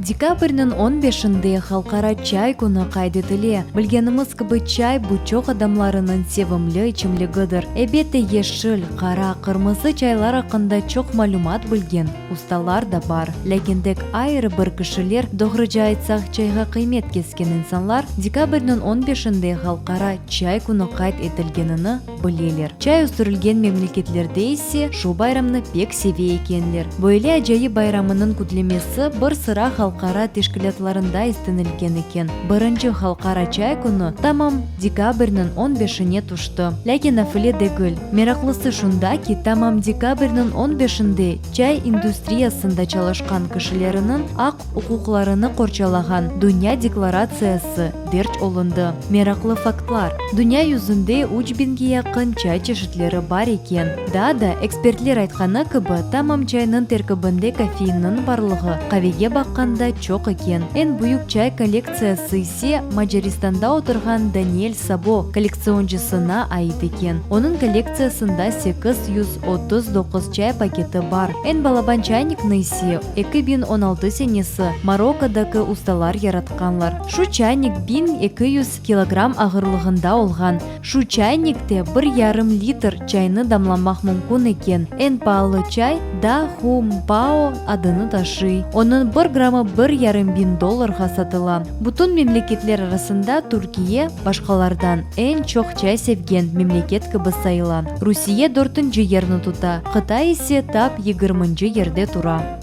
Dekabrniñ on beşinde Halqara çay künü qayd etile. Bilgenimiz kibi, çay bu çoq adamlarınıñ sevimli içimligidir. Ebette, yeşil, qara, qırmızı çaylar aqqında çoq malümat bilgen ustalar da bar. Lâkin tek ayırı bir kişiler, doğruca aytsaq, çayğa qıymet kesken insanlar, dekabrniñ on beşinde Halqara çay künü qayd etilgenini bileler. Çay östürilgen memleketlerde ise şu bayramnı pek seve ekenler. Böyle acayip bayramınıñ kütlemesi bir sıra halqara teşkilâtlarında istenilgen eken. Birinci Halqara çay künü tamam dekabrniñ on beşine tüşti. Lâkin nafile degil. Meraqlısı şunda ki, tamam dekabrniñ on beşinde çay industriyasında çalışqan kişileriniñ aq uquqlarını qorçalağan Dünya deklaratsiyası derc olundı. Meraqlı faktlar, Dünya yüzünde üç biñge yaqın çay çeşitleri bar eken. Daa da, ekspertler aytqanı kibi, tamam çaynıñ terkibinde kofeinniñ barlığı qavege baqqanda çoq eken. Eñ büyük çay kollektsiyası ise Macaristanda oturğan Daniel Sabo kollektsioncısına ait eken. Onıñ kollektsiyasında 839 çay paketi bar. Eñ balaban çaynikni ise 2016 senesi Marokkodaki ustalar yaratqanlar. Şu çaynik 1200 kilogramm ağırlığında olğan. Şu çaynikte bir yarım litr çaynı damlamaq mümkün eken. Eñ paalı çay Da Hu Mpao adını taşıy. Onıñ bir grammı bir yarım biñ dollarğa satıla. Bütün memleketler arasında Türkiye, başqalardan eñ çoq çay sevgen memleket kibi sayıla. Rusiye dörtünci yerni tuta, Qıtay ise tap yigirminci yerde tura.